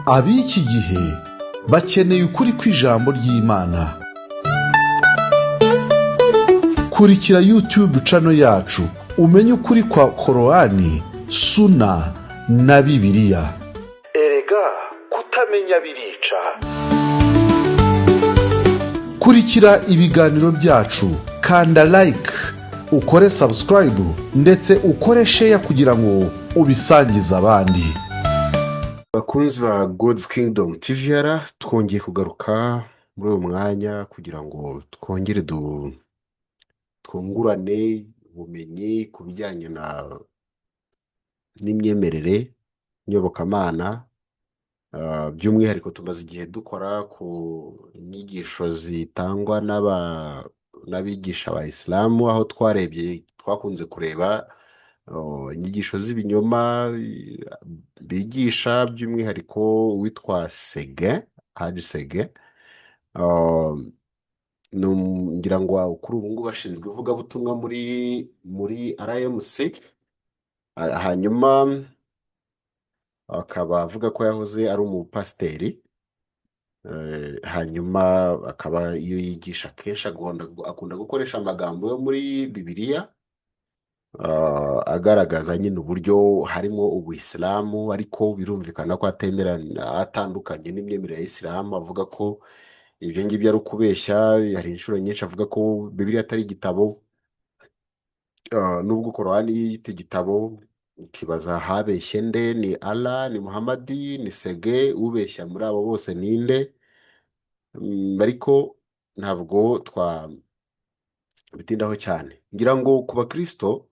Ab'iki gihe bakeneye ukuri kw'ijambo ry'Imana. Kurikira YouTube channel yacu, umenye ukuri kwa Korowani, Suna na Bibiliya. Erega kutamenya birica. Kurikira ibiganiro byacu, kanda like, ukore subscribe, ndetse ukore share kugira ngo ubisangize abandi. Bakunzi ba God's Kingdom TVR, twongeye kugaruka muri uyu mwanya kugira ngo twongere twungurane ubumenyi ku bijyanye n'imyemerere nyobokamana. By'umwihariko tumaze igihe dukora ku nyigisho zitangwa n'abigisha ba Isilamu, aho twarebye, twakunze kureba inyigisho z'ibinyoma bigisha, by'umwihariko uwitwa Sege, Haji Sege. Ngira ngo kuri ubu ngubu ashinzwe ivugabutumwa muri RMC. Hanyuma akaba avuga ko yahoze ari umupasiteri. Hanyuma akaba iyo yigisha akenshi akunda gukoresha amagambo yo muri Bibiliya, agaragaza nyine uburyo harimo ubuyisilamu, ariko birumvikana ko atemera, atandukanye n'imyemerere ya Isilamu, avuga ko ibyo ngibyo ari ukubeshya. Hari inshuro nyinshi avuga ko Bibiliya atari igitabo, nubwo Korowani yiyita igitabo. Ukibaza habeshye nde? Ni Allah, ni Muhamadi, ni Sege? Ubeshya muri abo bose ninde? Ariko ntabwo twabitindaho cyane. Ngira ngo ku bakristo,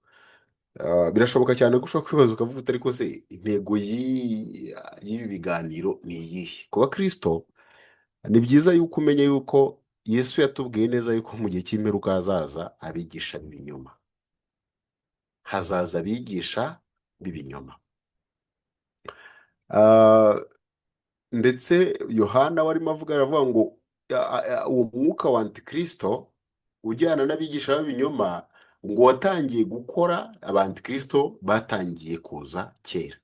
birashoboka cyane ko ushobora kwibaza ukavuga uti: "Ariko se intego y'ibi biganiro ni iyihe?" Ku bakristo, ni byiza yuko umenya yuko Yesu yatubwiye neza yuko mu gihe cy'imperuka hazaza abigisha b'ibinyoma, hazaza abigisha b'ibinyoma. Ndetse Yohana warimo avuga, aravuga ngo uwo mwuka wa antikristo ujyana n'abigisha b'ibinyoma ngo watangiye gukora, abantikristo batangiye kuza kera.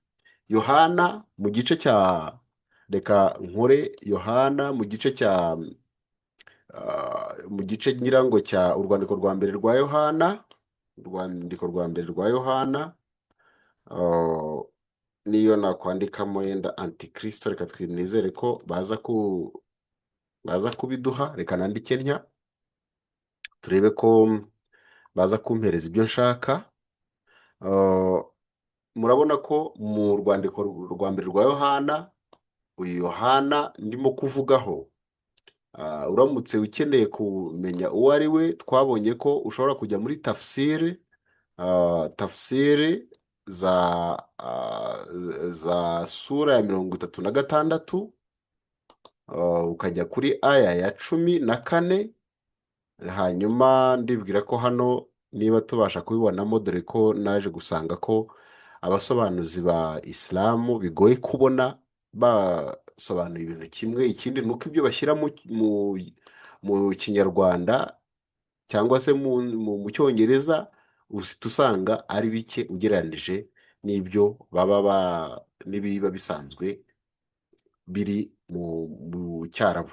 Yohana mu gice cya, reka nkore Yohana mu gice cya, mu gice ngira ngo cya urwandiko rwa mbere rwa Yohana, urwandiko rwa mbere rwa Yohana, niyo nakwandikamo yenda antikristo, reka twinizere ko baza kubiduha. Reka nandike ntya, turebe ko baza kumpereza ibyo nshaka. Murabona ko mu rwandiko rwa mbere rwa Yohana, uyu Yohana ndimo kuvugaho, uramutse ukeneye kumenya uwo ari we, twabonye ko ushobora kujya muri tafsiri, tafsiri za sura ya 36, ukajya kuri aya ya 14. Hanyuma ndibwira ko hano niba tubasha kubibonamo, dore ko naje gusanga ko abasobanuzi ba Isilamu bigoye kubona basobanuye ibintu kimwe. Ikindi ni uko ibyo bashyira mu Kinyarwanda cyangwa se mu Cyongereza uhita usanga ari bike ugereranije n'ibyo baba ba n'ibiba bisanzwe biri mu Cyarabu.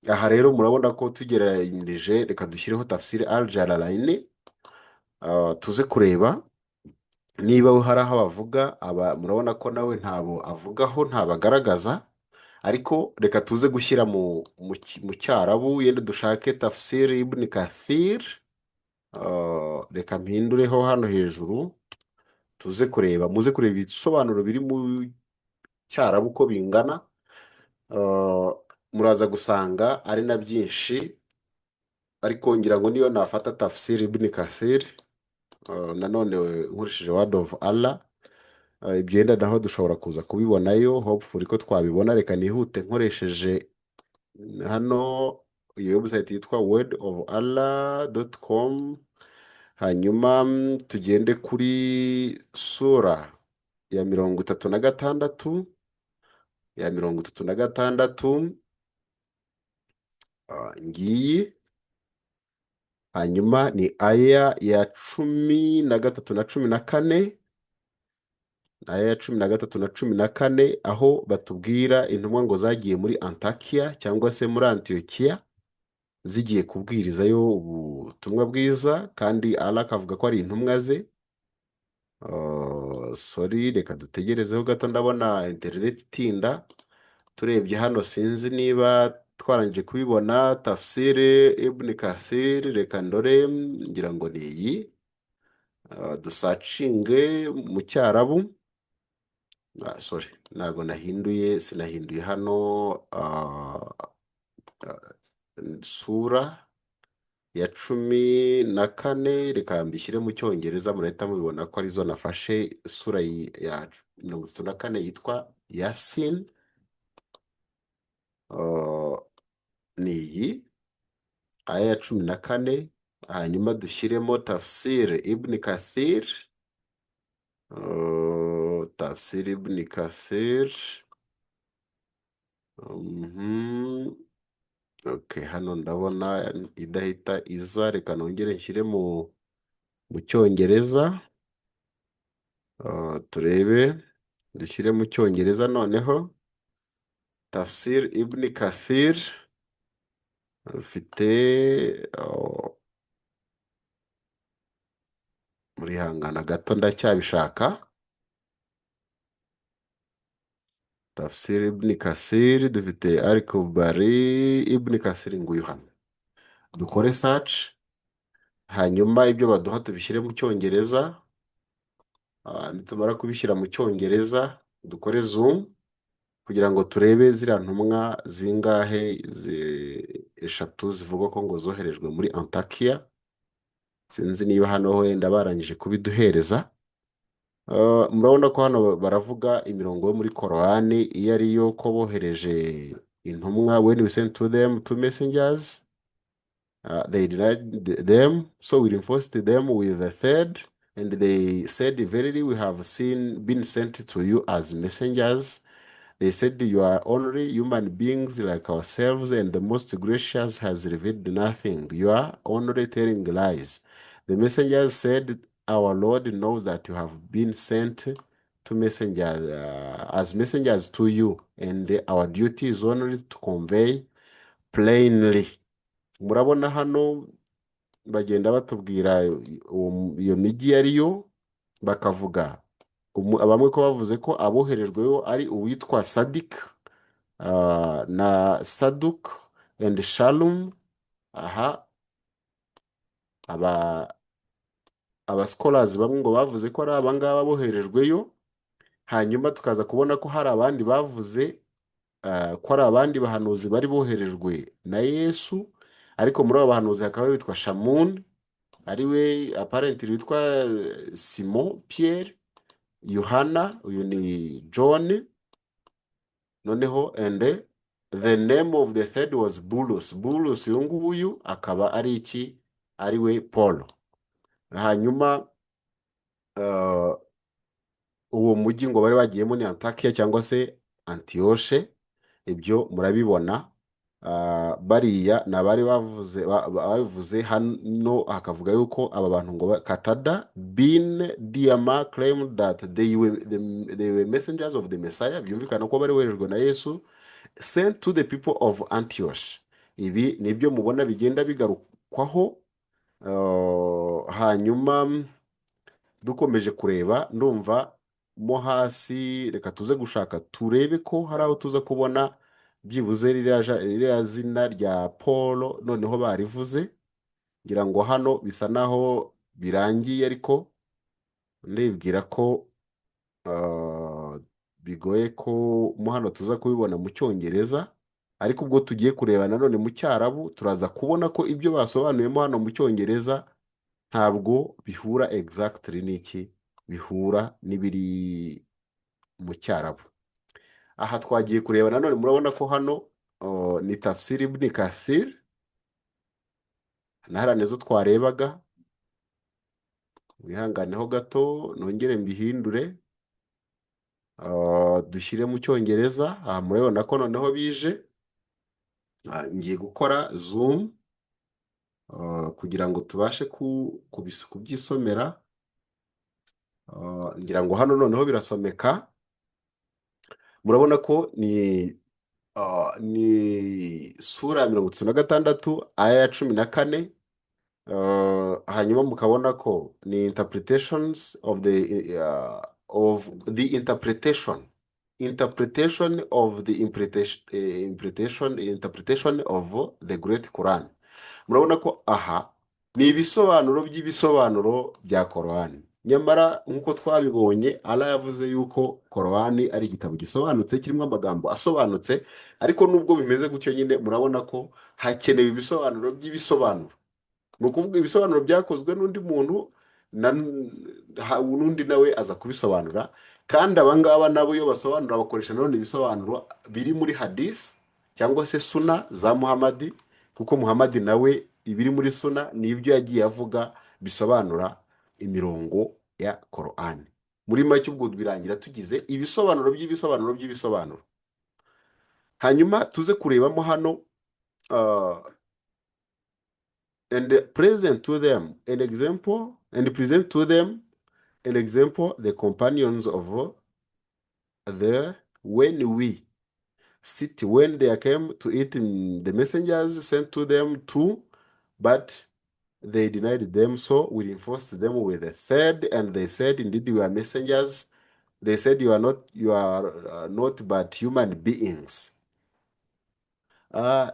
Aha rero murabona ko tugereranyije, reka dushyireho tafsiri Al Jalalaini, tuze kureba niba hari aho bavuga aba. Murabona ko nawe ntabo avugaho, ntabagaragaza. Ariko reka tuze gushyira mu Cyarabu, yenda dushake tafsiri Ibn Kathir. Reka mpindureho hano hejuru, tuze kureba, muze kureba ibisobanuro biri mu Cyarabu uko bingana. Muraza gusanga ari na byinshi. Ariko ngira ngo niyo nafata tafsiri Ibn Kathir, nanone nkurikije Word of Allah, ibyo yenda naho dushobora kuza kubibonayo, hopefully ko twabibona. Reka nihute nkoresheje hano iyo website yitwa wordofallah.com, hanyuma tugende kuri sura ya 36, ya 36, ngiyi. Hanyuma ni aya ya 13 na 14. Aya ya 13 na 14, aho batubwira intumwa ngo zagiye muri Antakiya cyangwa se muri Antiyokiya, zigiye kubwirizayo ubutumwa bwiza, kandi Allah akavuga ko ari intumwa ze. Sorry, reka dutegerezeho gato, ndabona interineti itinda. Turebye hano, sinzi niba twarangije kubibona. Tafsiri Ibn Kathir, reka ndore, ngira ngo ni iyi. Dusearchinge mu Cyarabu. Sorry, ntabwo nahinduye, sinahinduye hano. Sura ya 14, reka mbishyire mu Cyongereza, murahita mubibona ko arizo nafashe. Sura ya 34 yitwa Yasin. Ni iyi aya ya 14, hanyuma dushyiremo Tafsir Ibn Kathir. Tafsir Ibn Kathir. Okay, hano ndabona idahita iza, reka nongere nshyire mu Cyongereza. Turebe, dushyire mu Cyongereza noneho. Tafsir Ibn Kathir ufite murihangana gato, ndacyabishaka. Tafsir Ibn Kathir dufite Al-Kubari Ibn Kathir, nguyu hano. Dukore search, hanyuma ibyo baduha tubishyire mu Cyongereza. Nitumara kubishyira mu Cyongereza, dukore zoom kugira ngo turebe ziriya ntumwa zingahe eshatu zivugwa ko ngo zoherejwe muri Antakiya. Sinzi niba hano wenda barangije kubiduhereza. Murabona ko hano baravuga imirongo yo muri Korowani iyo ariyo, ko bohereje intumwa. "When we sent to them two messengers, they denied them, so we reinforced them with a third, and they said, 'Verily we have been sent to you as messengers.' They said, 'You are only human beings like ourselves, and the Most Gracious has revealed nothing. You are only telling lies.' The messengers said, 'Our Lord knows that you have been sent to messengers as messengers to you, and our duty is only to convey plainly.'" Murabona hano bagenda batubwira iyo mijyi ariyo, bakavuga bamwe ko bavuze ko aboherejweyo ari uwitwa Sadik na Saduk and Shalom. Aha aba scholars bamwe ngo bavuze ko ari abangaba boherejweyo, hanyuma tukaza kubona ko hari abandi bavuze ko ari abandi bahanuzi bari boherejwe na Yesu, ariko muri abo bahanuzi hakaba witwa Shamun, ariwe apparently witwa Simon Pierre, Yohana, uyu ni John noneho, and the name of the third was Bulus. Bulus uyu nguyu akaba ari iki? Ari we Paul. Hanyuma uwo mujyi ngo bari bagiyemo ni Antakiya cyangwa se Antiyoshe, ibyo murabibona. Bariya ni abari bavuze babivuze hano, hakavuga yuko aba bantu ngo Katada bin Diama claimed that they were messengers of the Messiah, byumvikana ko bari boherejwe na Yesu, sent to the people of Antioch. Ibi nibyo mubona bigenda bigarukwaho. Hanyuma dukomeje kureba, ndumva mo hasi, reka tuze gushaka turebe ko hari aho tuza kubona byibuze ririya zina rya Paul noneho barivuze. Ngira ngo hano bisa naho birangiye, ariko ndibwira ko bigoye ko mo hano tuza kubibona mu Cyongereza, ariko ubwo tugiye kureba nanone mu Cyarabu, turaza kubona ko ibyo basobanuyemo hano mu Cyongereza ntabwo bihura exactly n'iki, bihura n'ibiri mu Cyarabu. Aha twagiye kureba nanone, murabona ko hano ni Tafsir Ibn Kathir, na hariya nizo twarebaga. Wihanganeho gato nongere mbihindure, dushyire mu Cyongereza. Aha murabibona ko noneho bije. Ngiye gukora zoom kugira ngo tubashe kubyisomera. Ngira ngo hano noneho birasomeka. Murabona ko ni sura ya 36, aya ya 14. Hanyuma mukabona ko ni interpretations of the interpretation of the interpretation of the Great Quran. Murabona ko aha ni ibisobanuro by'ibisobanuro bya Korowani. Nyamara nk'uko twabibonye, Allah yavuze yuko Korowani ari igitabo gisobanutse, kirimo amagambo asobanutse. Ariko nubwo bimeze gutyo nyine, murabona ko hakenewe ibisobanuro by'ibisobanuro, ni ukuvuga ibisobanuro byakozwe n'undi muntu n'undi nawe aza kubisobanura. Kandi aba ngaba nabo iyo basobanura bakoresha nanone ibisobanuro biri muri hadisi cyangwa se suna za Muhamadi, kuko Muhamadi nawe ibiri muri suna ni ibyo yagiye avuga bisobanura imirongo ya Korani. Muri make ubwo birangira tugize ibisobanuro by'ibisobanuro by'ibisobanuro. Hanyuma tuze kurebamo hano, and present to them an example, the companions of the when we city, when they came to it, the messengers sent to them two, but they denied them, so we reinforced them with a third, and they said, "Indeed we are messengers." They said, "You are not but human beings."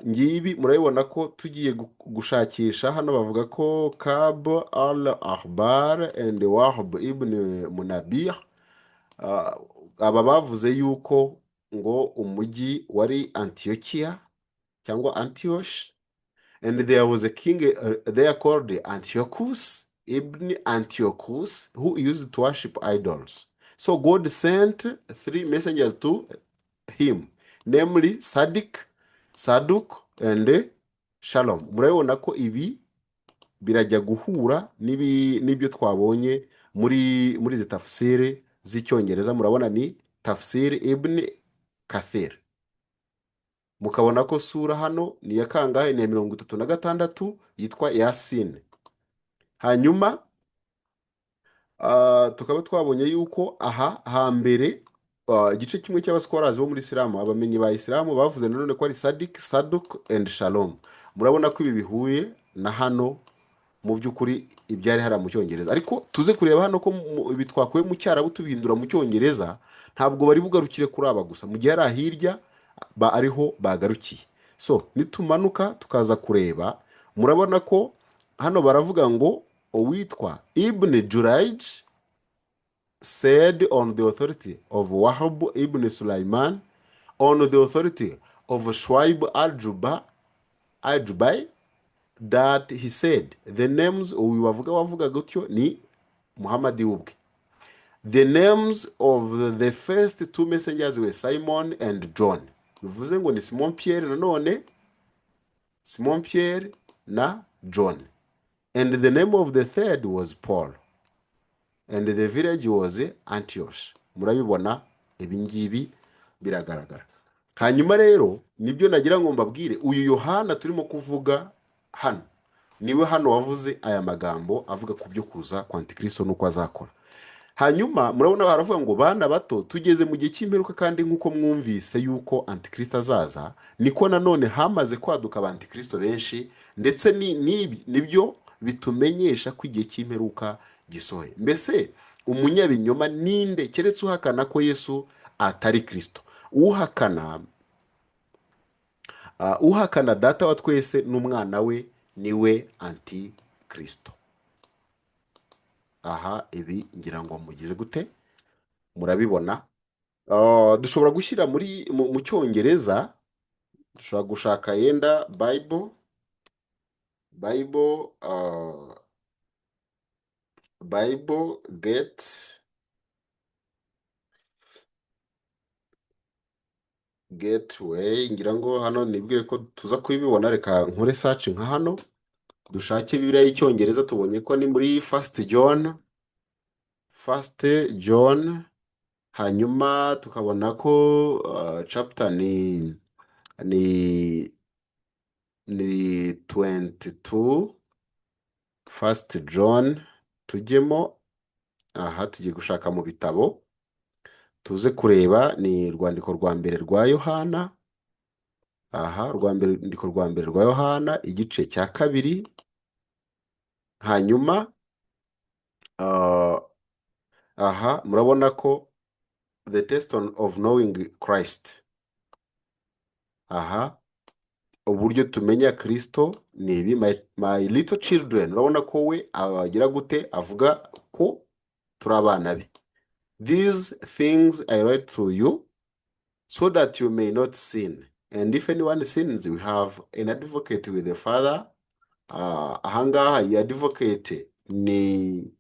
Ngibi murabibona ko tugiye gushakisha hano, bavuga ko Kab al Ahbar and Wahb ibn Munabir, aba bavuze yuko ngo umujyi wari Antiochia cyangwa Antioch, and there was a king there called Antiochus ibn Antiochus who used to worship idols. So God sent three messengers to him, namely Sadik, Saduk and Shalom. Murabibona ko ibi birajya guhura n'ibyo twabonye muri izi tafsiri z'Icyongereza. Murabona ni Tafsiri Ibn Kathir. Mukabona ko sura hano ni iya kangahe? Ni iya 36, yitwa Yasine. Hanyuma tukaba twabonye yuko aha hambere igice kimwe cy'aba scholars bo muri Isilamu, abamenyi ba Isilamu, bavuze nanone ko ari Sadik, Saduk and Shalom. Murabona ko ibi bihuye na hano mu by'ukuri ibyari hariya mu Cyongereza. Ariko tuze kureba hano ko ibi twakuye mu Cyarabu tubihindura mu Cyongereza, ntabwo bari bugarukire kuri aba gusa, mu gihe hari hirya ba ariho bagarukiye. So nitumanuka tukaza kureba, murabona ko hano baravuga ngo uwitwa Ibn Jurayj said on the authority of Wahab ibn Sulaiman, on the authority of Shuaib al-Juba al-Jubai, that he said, the names, uyu bavuga wavuga gutyo ni Muhammad ubwe, "The names of the first two messengers were Simon and John." Bivuze ngo ni Simon Pierre nanone, Simon Pierre na John. "And the name of the third was Paul, and the village was Antioch." Murabibona, ibi ngibi biragaragara. Hanyuma rero nibyo nagira ngo mbabwire, uyu Yohana turimo kuvuga hano niwe hano wavuze aya magambo avuga ku byo kuza kwa Antikristo n'uko azakora. Hanyuma murabona baravuga ngo: "Bana bato, tugeze mu gihe cy'imperuka, kandi nk'uko mwumvise yuko Antikristo azaza, niko nanone hamaze kwaduka abantikristo benshi, ndetse n'ibi nibyo bitumenyesha ko igihe cy'imperuka gisohoye. Mbese umunyabinyoma ninde keretse uhakana ko Yesu atari Kristo? Uhakana Data wa twese n'Umwana we niwe antikristo." Aha ibi ngira ngo mugize gute? Murabibona. Dushobora gushyira mu Cyongereza, dushobora gushaka yenda Bible Gateway. Ngira ngo hano nibwire ko tuza kubibona. Reka nkore search nka hano, dushake Bibiliya y'Icyongereza. Tubonye ko ni muri First John, hanyuma tukabona ko chapter ni 22. First John, tujyemo. Aha tugiye gushaka mu bitabo, tuze kureba ni urwandiko rwa mbere rwa Yohana. Aha, urwandiko rwa mbere rwa Yohana, igice cya kabiri. Hanyuma aha murabona ko the test of knowing Christ. Aha uburyo tumenya Kristo ni ibi: My little children. Urabona ko we agira gute? Avuga ko turi abana be. "These things I write to you so that you may not sin, and if anyone sins, we have an advocate with the Father." Ahangaha iyi advocate ni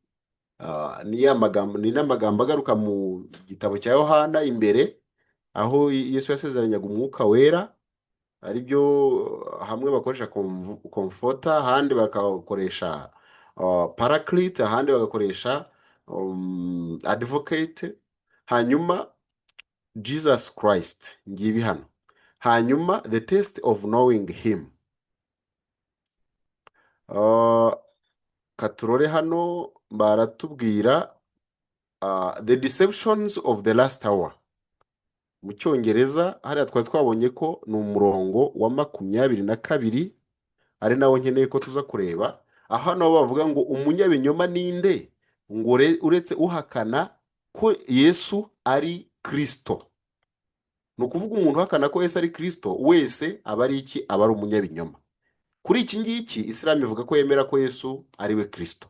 ya magambo, ni n'amagambo agaruka mu gitabo cya Yohana imbere, aho Yesu yasezeranyaga Umwuka Wera, aribyo hamwe bakoresha comforter, ahandi bakakoresha paraclete, ahandi bagakoresha advocate. Hanyuma Jesus Christ ngibi hano. Hanyuma the test of knowing him, katurore hano baratubwira the deceptions of the last hour mu Cyongereza. Hariya twari twabonye ko ni umurongo wa 22, ari nawo nkeneye ko tuza kureba. Aho hano bavuga ngo umunyabinyoma ninde ngo uretse uhakana ko Yesu ari Kristo? Ni ukuvuga umuntu uhakana ko Yesu ari Kristo wese aba ari iki? Aba ari umunyabinyoma. Kuri iki ngiki, Isilamu ivuga ko yemera ko Yesu ari we Kristo,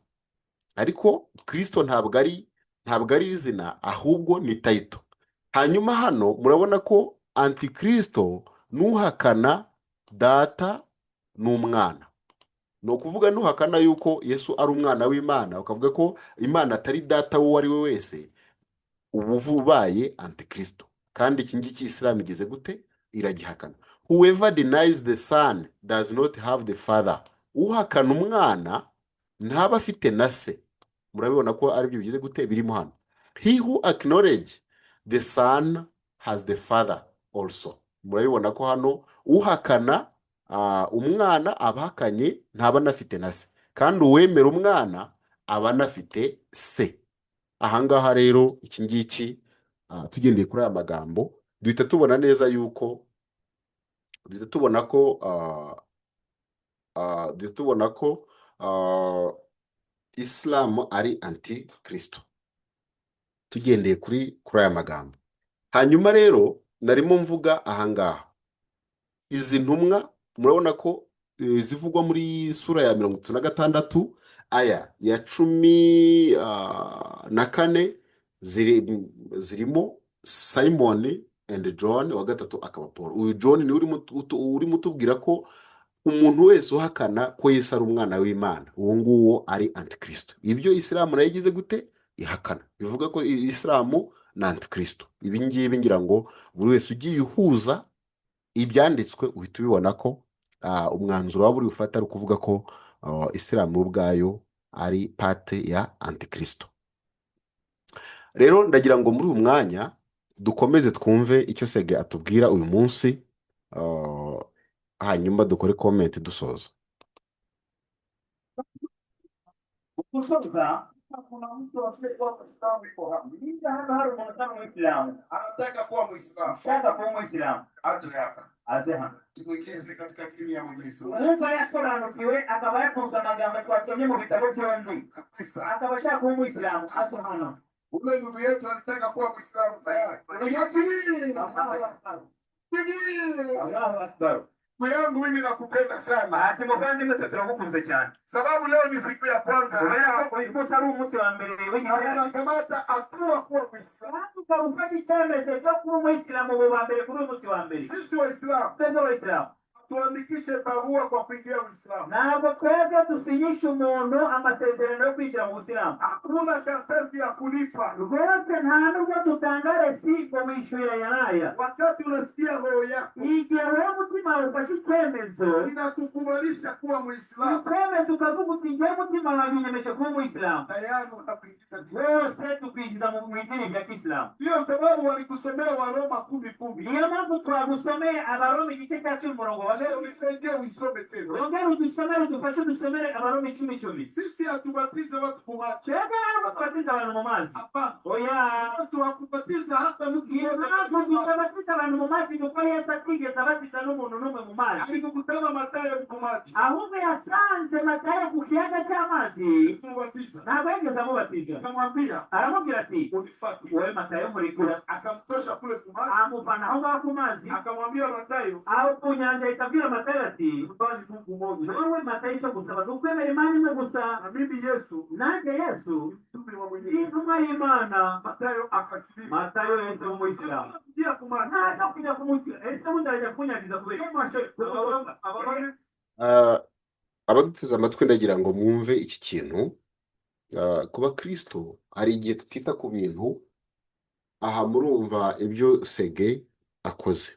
ariko Kristo ntabwo ari izina, ahubwo ni title. Hanyuma hano murabona ko antikristo n'uhakana Data n'Umwana. Ni ukuvuga nuhakana yuko Yesu ari umwana w'Imana, ukavuga ko Imana atari Data w'uwo ari we wese, uba ubaye antikristo. Kandi iki ngiki Isilamu igeze gute? Iragihakana. "Whoever denies the Son does not have the Father." Uhakana Umwana ntaba afite na Se. Murabibona ko aribyo bigize gute? Birimo hano. "He who acknowledge the Son has the Father also." Murabibona ko hano uhakana Umwana aba ahakanye, ntaba anafite na Se, kandi uwemera Umwana aba anafite Se. Ahangaha rero iki ngiki, tugendeye kuri aya magambo, duhita tubona neza yuko duhita tubona ko Isilamu ari antikristo, tugendeye kuri aya magambo. Hanyuma rero narimo mvuga ahangaha izi ntumwa, murabona ko zivugwa muri sura ya 36, aya ya 14, zirimo Simon and John, wa gatatu akaba Paul. Uyu John niwe urimo utubwira ko umuntu wese uhakana ko Yesu ari umwana w'Imana, uwo nguwo ari antikristo. Ibyo Isilamu nayo igize gute? Ihakana. Bivuga ko Isilamu ni antikristo. Ibi ngibi ngira ngo buri wese ugiye uhuza ibyanditswe uhita ubibona ko umwanzuro waba uri bufate ari ukuvuga ko Isilamu ubwayo ari part ya antikristo. Rero ndagira ngo muri uyu mwanya dukomeze twumve icyo Sege atubwira uyu munsi, hanyuma dukore comment dusoza. Gusoza. Kuna mtu asiyekuwa Muislamu yuko hapa, Niba hano hari umuntu utari umuyisilamu, anataka kuwa Muislamu, ushaka kuba umuyisilamu, aje hapa aze hano. tumwingize katika dini ya Mwenyezi Mungu Uwumva yasobanukiwe, akaba yakunze amagambo twasomye mu bitabo byombi, kabisa. akaba ashaka kuba umuyisilamu, aze hano. Ule ndugu yetu alitaka kuwa Muislamu tayari. Allahu Akbar. Allahu Akbar. Ndugu yangu, mimi nakupenda sana, Ati muvandimwe, twe turagukunze cyane, sababu leo ni siku ya kwanza kubera ko uyu munsi ari umunsi wa mbere w'igihugu, unakamata hatua kuwa Muislamu. Kandi ukaba ufashe icyemezo cyo kuba umuyisilamu ubu wa mbere, kuri uyu munsi wa mbere. Sisi Waislamu Twebwe abayisilamu tuandikishe barua kwa kuingia Uislamu. ntabwo twebwe dusinyisha umuntu amasezerano yo kwinjira mu busilamu. Hakuna karatasi ya kulipa. Rwose nta nubwo dutanga resi ngo wishyuye aya n'aya. Wakati unasikia roho yako Igihe wowe umutima wawe ufashe icyemezo inakukubalisha kuwa Muislamu, ukwemeza, ukavuga uti njyewe umutima wanjye unyemeje kuba umuyisilamu, tayari unakuingiza dini. rwose tukwinjiza mu idini rya kisilamu. Ndiyo sababu walikusomea Waroma 10:10. Niyo mpamvu twagusomeye Abaroma igice cya 10, umurongo wa Allez, unisaidie uisome tena. Wongere udusomere, udufashe dusomere Abaroma 10:10. Sisi hatubatize watu kumaji. Twebwe ntabwo tubatiza abantu mu mazi. Hapana. Oya. Tuwakubatiza hata mtu mmoja Impamvu katika maji. tutabatiza abantu mu mazi ni uko Yesu atigeze abatiza n'umuntu n'umwe mu mazi. Alikukutana Mathayo kumaji. Ahubwo yasanze Matayo ku kiyaga cy'amazi. Kumubatiza. Ntabwo yigeze amubatiza. Akamwambia Aramubwira ati unifuate. Wowe Matayo nkurikira. Akamtosha kule kumaji. Amuvana aho ngaho ku mazi. Akamwambia Mathayo, aho ku nyanja ahita abwira Matayo ati kubali Mungu mmoja. wowe Matayo icyo gusaba ni ukwemera Imana imwe gusa. Na mimi Yesu Nanjye Yesu ni mtume wa Mwenyezi. intumwa y'Imana. Mathayo akasilimu. Matayo yahise umuyisilamu. Kuingia kumaji. Ntabwo kujya kumubwira ese ubundi arajya kunyagiza kubera Soma shehe. Abaroma Abaduteze amatwi, ndagira ngo mwumve iki kintu. Ku bakristo hari igihe tutita ku bintu. Aha murumva ibyo Sege akoze,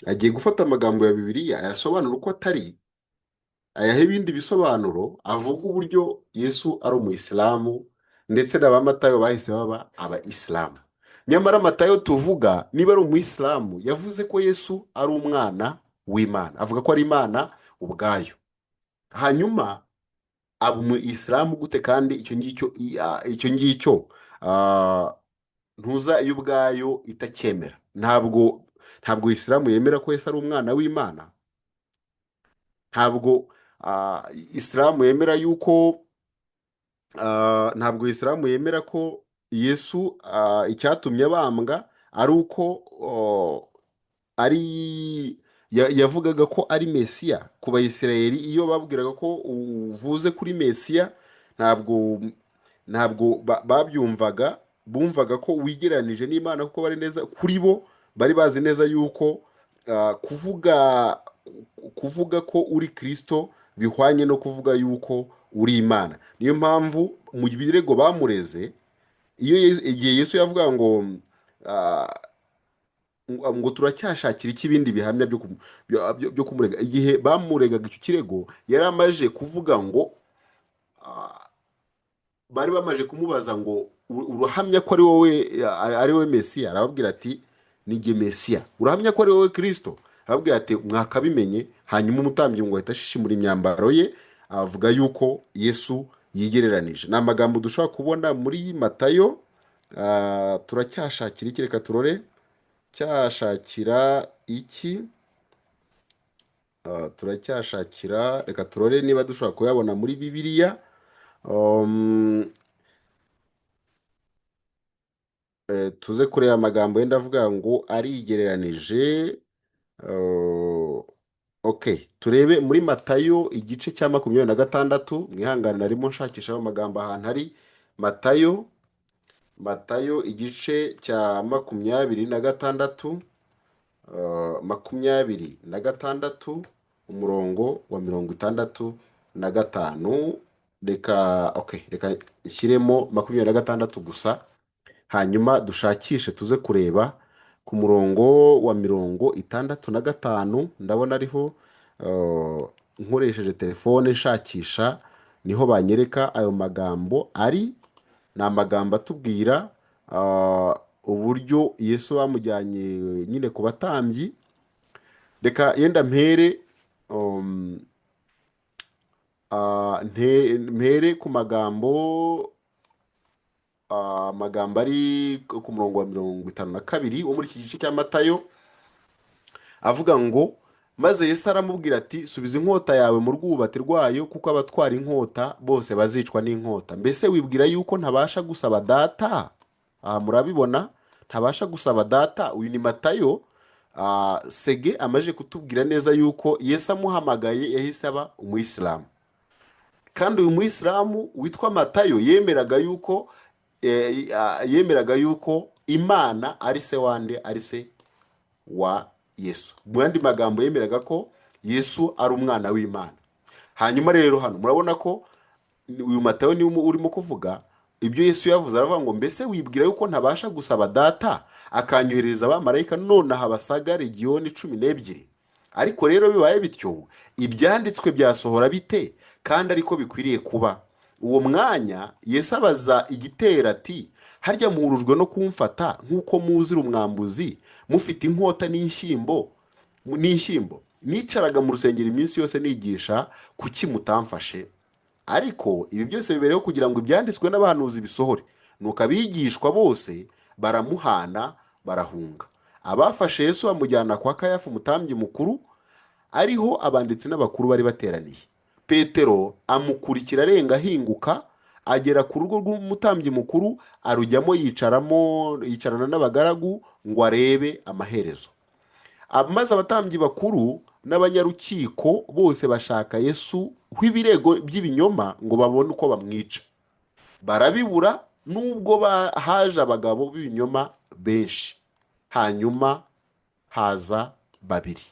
agiye gufata amagambo ya Bibiliya ayasobanura uko atari, ayaha ibindi bisobanuro, avuga uburyo Yesu ari umuyisilamu, ndetse na ba Matayo bahise baba abayisilamu. Nyamara Matayo tuvuga niba ari umuyisilamu, yavuze ko Yesu ari umwana w'Imana, avuga ko ari Imana ubwayo. Hanyuma aba umuyisilamu gute? Kandi icyo ngicyo ntuza iyo ubwayo itacyemera. Ntabwo isilamu yemera ko Yesu ari umwana w'Imana. Ntabwo isilamu yemera yuko ntabwo isilamu yemera ko Yesu icyatumye abambwa ari uko ari yavugaga ko ari Mesiya ku Bayisiraheli. Iyo babwiraga ko uvuze kuri Mesiya, ntabwo babyumvaga, bumvaga ko wigereranije n'Imana, kuko bari neza kuri bo bari bazi neza yuko kuvuga ko uri Kirisito bihwanye no kuvuga yuko uri Imana. Niyo mpamvu mu birego bamureze, iyo igihe Yesu yavuga ngo ngo turacyashakira iki ibindi bihamya byo kumurega, igihe bamuregaga icyo kirego yari amaze kuvuga ngo bari bamaze kumubaza ngo urahamya ko ari wowe Mesiya? Arababwira ati ni jye Mesiya. Urahamya ko ari wowe Kirisito? Arababwira ati mwakabimenye. Hanyuma umutambyi ngo ahita ashishimura imyambaro ye, avuga yuko Yesu yigereranije. Ni amagambo dushobora kubona muri Matayo. Turacyashakira iki? Reka turore cyashakira iki. Turacyashakira, reka turore niba dushobora kuyabona muri Bibiliya. Tuze kureba amagambo yenda avuga ngo arigereranije. Ok, turebe muri Matayo igice cya 26. Mwihangane, narimo nshakisha ayo magambo ahantu ari. Matayo igice cya 26, 26, umurongo wa 65. Reka, ok, reka nshyiremo 26 gusa, hanyuma dushakishe tuze kureba ku murongo wa 65. Ndabona ariho, nkoresheje telefone nshakisha niho banyereka ayo magambo ari. Ni amagambo atubwira uburyo Yesu bamujyanye nyine ku batambyi. Reka yenda mpere mpere ku magambo amagambo ari ku murongo wa 52 wo muri iki gice cya Matayo, avuga ngo maze Yesu aramubwira ati subiza inkota yawe mu rwubati rwayo, kuko abatwara inkota bose bazicwa n'inkota. Mbese wibwira yuko ntabasha gusaba Data? Aha murabibona, ntabasha gusaba Data. Uyu ni Matayo. Sege amaze kutubwira neza yuko Yesu amuhamagaye yahise aba umuyisilamu. Kandi uyu muyisilamu witwa Matayo yemeraga yuko Imana ari se wande? Ari se wa Yesu. Mu yandi magambo, yemeraga ko Yesu ari umwana w'Imana. Hanyuma rero hano murabona ko uyu Matayo niwe urimo kuvuga ibyo Yesu yavuze. Aravuga ngo mbese wibwira yuko ntabasha gusaba Data akanyohereza abamarayika nonaha basaga legiyoni 12? Ariko rero bibaye bityo, ibyanditswe byasohora bite kandi ariko bikwiriye kuba? Uwo mwanya Yesu abaza igitero ati harya muhurujwe no kumfata nk'uko muzira umwambuzi, mufite inkota n'inshyimbo? Nicaraga mu rusengero iminsi yose nigisha, kuki mutamfashe? Ariko ibi byose bibereyeho kugira ngo ibyanditswe n'abahanuzi bisohore. Nuko abigishwa bose baramuhana, barahunga. Abafashe Yesu bamujyana kwa Kayafa umutambyi mukuru, ariho abanditsi n'abakuru bari bateraniye. Petero amukurikira arenga ahinguka, agera ku rugo rw'umutambyi mukuru, arujyamo, yicaramo, yicarana n'abagaragu ngo arebe amaherezo. Maze abatambyi bakuru n'abanyarukiko bose bashaka Yesu w'ibirego by'ibinyoma ngo babone uko bamwica, barabibura, nubwo haje abagabo b'ibinyoma benshi. Hanyuma haza babiri,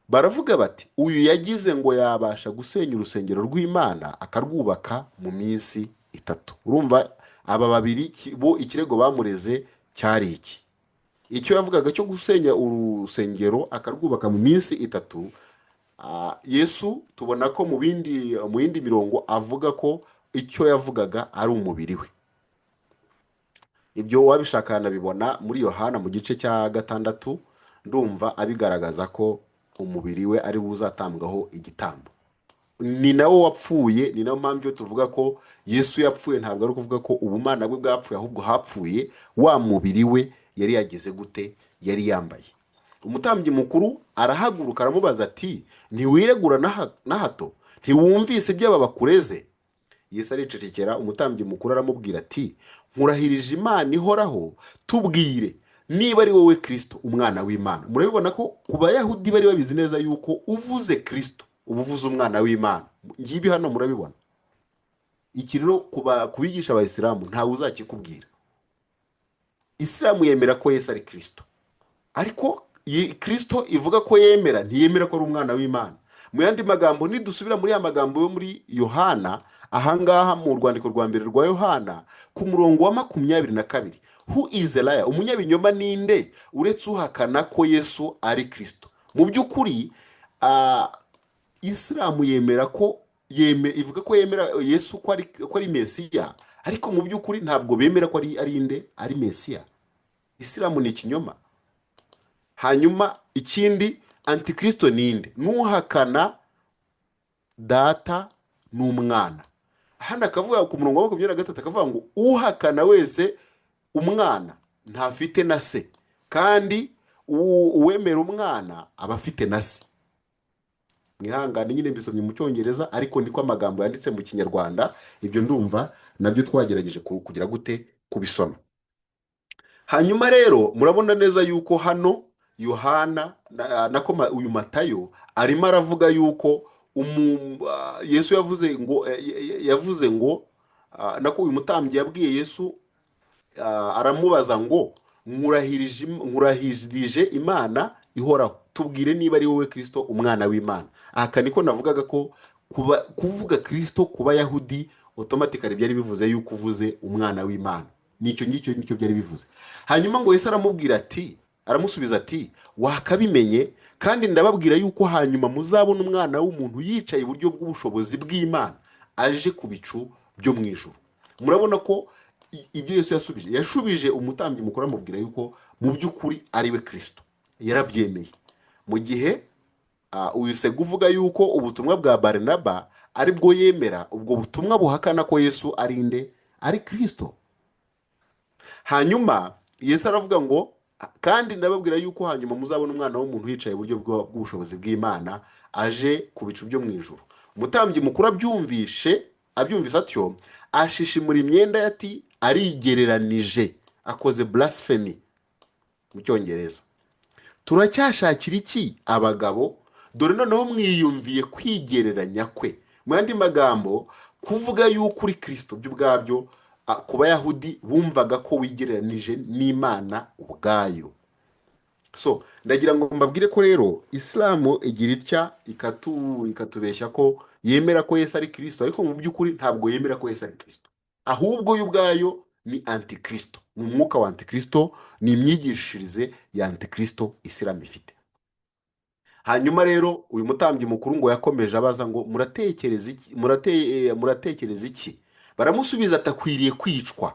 baravuga bati: "Uyu yagize ngo yabasha gusenya urusengero rw'Imana akarwubaka mu minsi 3." Urumva aba babiri bo ikirego bamureze cyari iki? Icyo yavugaga cyo gusenya urusengero akarwubaka mu minsi 3. Yesu tubona ko mu yindi mirongo avuga ko icyo yavugaga ari umubiri we. Ibyo wabishaka yanabibona muri Yohana mu gice cya 6, ndumva abigaragaza ko umubiri we ari wo uzatambwaho igitambo, ni nawo wapfuye. Ni nayo mpamvu iyo tuvuga ko Yesu yapfuye, ntabwo ari ukuvuga ko ubumana bwe bwapfuye, ahubwo hapfuye wa mubiri we yari yagize gute, yari yambaye. Umutambyi mukuru arahaguruka, aramubaza ati: "Ntiwiregura na hato? Ntiwumvise ibyo aba bakureze?" Yesu aricecekera. Umutambyi mukuru aramubwira ati: "Nkurahirije Imana ihoraho, tubwire niba ari wowe Kirisito, umwana w'Imana." Murabibona ko ku Bayahudi bari babizi neza yuko uvuze Kirisito uba uvuze umwana w'Imana. Ngibi hano murabibona. Iki rero ku bigisha abayisilamu ntawe uzakikubwira. Isilamu yemera ko Yesu ari Kirisito, ariko Kirisito ivuga ko yemera, ntiyemera ko ari umwana w'Imana. Mu yandi magambo, nidusubira muri ya magambo yo muri Yohana, ahangaha mu rwandiko rwa mbere rwa Yohana ku murongo wa 22, "Who is a liar?" Umunyabinyoma ninde uretse uhakana ko Yesu ari Kirisito? Mu by'ukuri Isilamu yemera ko ivuga ko yemera Yesu ko ari Mesiya, ariko mu by'ukuri ntabwo bemera ko ari inde, ari Mesiya. Isilamu ni ikinyoma. Hanyuma ikindi, antikristo ninde? N'uhakana Data n'Umwana. Hano akavuga ku murongo wa 23, akavuga ngo: "Uhakana wese Umwana ntafite na Se, kandi uwemera Umwana aba afite na Se." Mwihangane nyine mbisomye mu Cyongereza, ariko niko amagambo yanditse mu Kinyarwanda. Ibyo ndumva nabyo twagerageje kugira gute, kubisoma. Hanyuma rero murabona neza yuko hano Yohana nako uyu Matayo arimo aravuga yuko Yesu yavuze ngo nako uyu mutambyi yabwiye Yesu, aramubaza ngo: "Nkurahirije Imana ihoraho, tubwire niba ari wowe Kirisito, umwana w'Imana." Aka niko navugaga ko kuvuga Kirisito ku Bayahudi automatically byari bivuze yuko uvuze umwana w'Imana. Nicyo ngicyo nicyo byari bivuze. Hanyuma ngo Yesu aramubwira ati, aramusubiza ati: "Wakabimenye, kandi ndababwira yuko hanyuma muzabona Umwana w'umuntu yicaye iburyo bw'ubushobozi bw'Imana, aje ku bicu byo mu ijuru." Murabona ko ibyo Yesu yashubije umutambyi mukuru amubwira yuko mu by'ukuri ari we Kirisito, yarabyemeye. Mu gihe uyu Sega uvuga yuko ubutumwa bwa Barinaba ari bwo yemera, ubwo butumwa buhakana ko Yesu ari inde, ari Kirisito. Hanyuma Yesu aravuga ngo: "Kandi ndababwira yuko hanyuma muzabona Umwana w'umuntu yicaye iburyo bw'ubushobozi bw'Imana, aje ku bicu byo mu ijuru." Umutambyi mukuru abyumvise atyo, ashishimura imyenda ye ati: "Arigereranije, akoze blasphemy mu Cyongereza. Turacyashakira iki abagabo? Dore noneho mwiyumviye kwigereranya kwe." Mu yandi magambo, kuvuga yuko uri Kirisito byo ubwabyo, ku Bayahudi bumvaga ko wigereranije n'Imana ubwayo. So ndagira ngo mbabwire ko rero Isilamu igira itya ikatubeshya ko yemera ko Yesu ari Kirisito, ariko mu by'ukuri ntabwo yemera ko Yesu ari Kirisito, ahubwo yo ubwayo ni antikristo, ni umwuka wa antikristo, ni imyigishirize ya antikristo Isilamu ifite. Hanyuma rero uyu mutambyi mukuru ngo yakomeje abaza ngo: "Muratekereza iki? Muratekereza iki?" Baramusubiza ati: "Akwiriye kwicwa."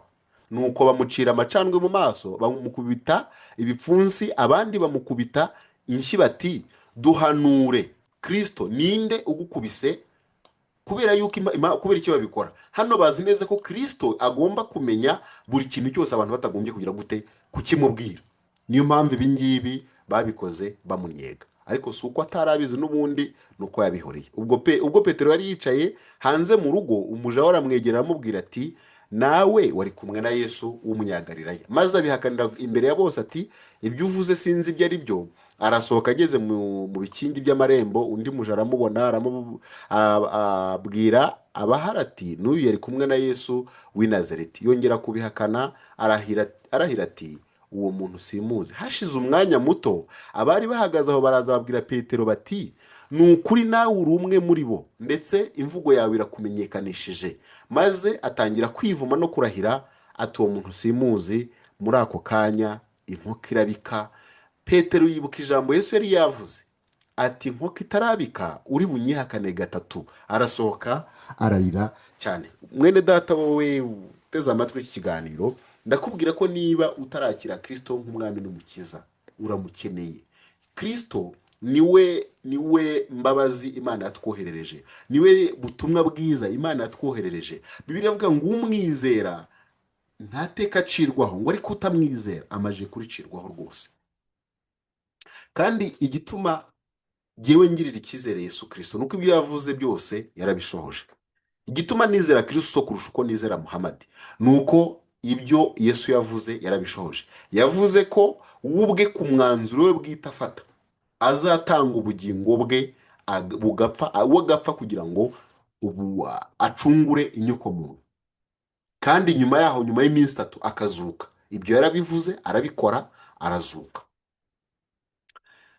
Nuko bamucira amacandwe mu maso, bamukubita ibipfunsi, abandi bamukubita inshyi, bati: Duhanure, Kirisito, ninde ugukubise? Kubera yuko kubera icyo babikora hano, bazi neza ko Kirisito agomba kumenya buri kintu cyose, abantu batagombye kugira gute? Kukimubwira. Niyo mpamvu ibi ngibi babikoze bamunyega, ariko si uko atari abizi n'ubundi, ni uko yabihoreye. Ubwo Petero yari yicaye hanze mu rugo, umuja we aramwegera, aramubwira ati: "Nawe wari kumwe na Yesu w'Umunyagalilaya." Maze abihakanira imbere ya bose ati: "Ibyo uvuze sinzi ibyo ari byo." Arasohoka, ageze mu bikingi by'amarembo, undi muja aramubona, abwira abahari ati: "N'uyu yari kumwe na Yesu w'i Nazareti." Yongera kubihakana, arahira, arahira ati: "Uwo muntu simuzi." Hashize umwanya muto, abari bahagaze aho baraza babwira Petero bati: "Ni ukuri nawe uri umwe muri bo, ndetse imvugo yawe irakumenyekanishije." Maze atangira kwivuma no kurahira ati: "Uwo muntu simuzi." Muri ako kanya inkoko irabika. Petero yibuka ijambo Yesu yari yavuze ati: "Inkoko itarabika uri bunyihakane gatatu." Arasohoka, ararira cyane. Mwene data, wowe uteze amatwi iki kiganiro, ndakubwira ko niba utarakira Kirisito nk'umwami n'umukiza, uramukeneye. Kirisito niwe mbabazi Imana yatwoherereje, niwe butumwa bwiza Imana yatwoherereje. Bibiliya ivuga ngo umwizera nta teka acirwaho, ngo ariko utamwizera amaze kuricirwaho rwose. Kandi igituma jyewe ngirira icyizere Yesu Kirisito nuko ibyo yavuze byose yarabishohoje. Igituma nizera Kirisito kurusha uko nizera Muhamadi ni uko ibyo Yesu yavuze yarabishohoje. Yavuze ko we ubwe, ku mwanzuro we bwite afata, azatanga ubugingo bwe bugapfa, we agapfa kugira ngo ubu acungure inyokomuntu, kandi nyuma yaho, nyuma y'iminsi 3 akazuka. Ibyo yarabivuze, arabikora, arazuka.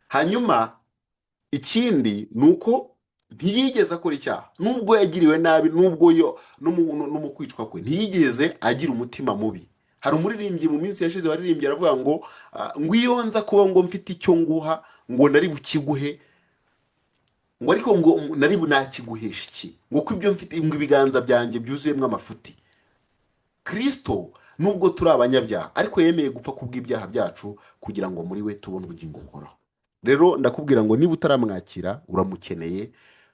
Hanyuma ikindi ni uko ntiyigeze akora icyaha, nubwo yagiriwe nabi, nubwo yo no mu kwicwa kwe ntiyigeze agira umutima mubi. Hari umuririmbyi mu minsi yashize waririmbye aravuga ngo iyo nza kuba ngo mfite icyo nguha, ngo nari bukiguhe, ngo ariko ngo nari nakiguhesha iki, ngo ko ibyo mfite, ngo ibiganza byanjye byuzuyemo amafuti. Kirisito, nubwo turi abanyabyaha, ariko yemeye gupfa kubw'ibyaha byacu kugira ngo muri we tubone ubugingo buhoraho. Rero ndakubwira ngo niba utaramwakira, uramukeneye,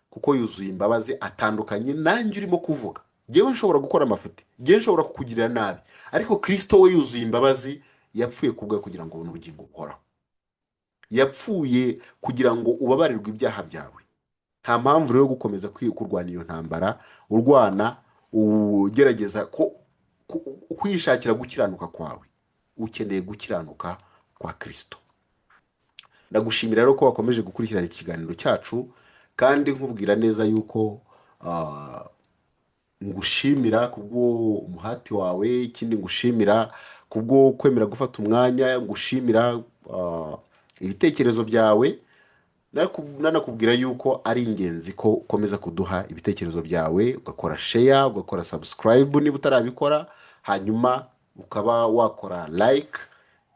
kuko yuzuye imbabazi, atandukanye nanjye urimo kuvuga. Njyewe nshobora gukora amafuti, njyewe nshobora kukugirira nabi, ariko Kirisito we yuzuye imbabazi. Yapfuye kubwawe kugira ngo ubone ubugingo buhoraho, yapfuye kugira ngo ubabarirwe ibyaha byawe. Nta mpamvu rero yo gukomeza kurwana iyo ntambara urwana, ugerageza ko kwishakira gukiranuka kwawe. Ukeneye gukiranuka kwa Kirisito. Ndagushimira rero ko wakomeje gukurikirana ikiganiro cyacu, kandi nkubwira neza yuko ngushimira kubwo umuhati wawe. Ikindi ngushimira kubwo kwemera gufata umwanya, ngushimira ibitekerezo byawe. Nanakubwira yuko ari ingenzi ko ukomeza kuduha ibitekerezo byawe, ugakora share, ugakora subscribe niba utarabikora, hanyuma ukaba wakora like.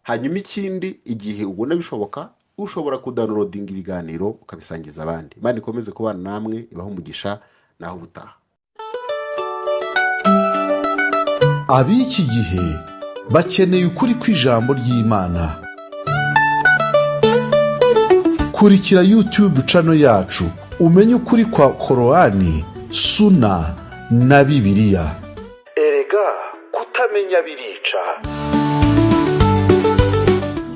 Hanyuma ikindi, igihe ubona bishoboka, ushobora kudownloadinga ibiganiro ukabisangiza abandi. Imana ikomeze kubana namwe, ibahe umugisha. Naho ubutaha. Ab'iki gihe bakeneye ukuri kw'ijambo ry'Imana. Kurikira YouTube channel yacu umenye ukuri kwa Korowani, Suna na Bibiliya. Erega kutamenya birica.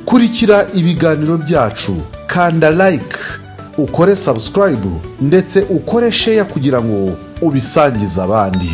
Kurikira ibiganiro byacu, kanda like, ukore subscribe, ndetse ukore share kugira ngo ubisangize abandi.